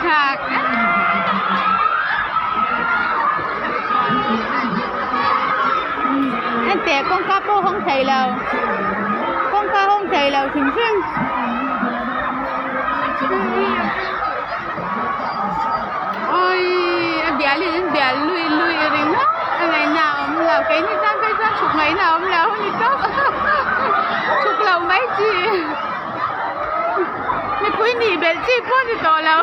thlak Enteh kawngka pawh hawng thei lo kawngka hawng thei lo hrim hrim. Awii a bial in an bial lui lui ringawt a ngaihna a awm lo keini tan phei chuan chhuk ngaihna a awm lo a ni tawp chhuk loh mai chi mipui nih belh chi pawh a ni tawh lo.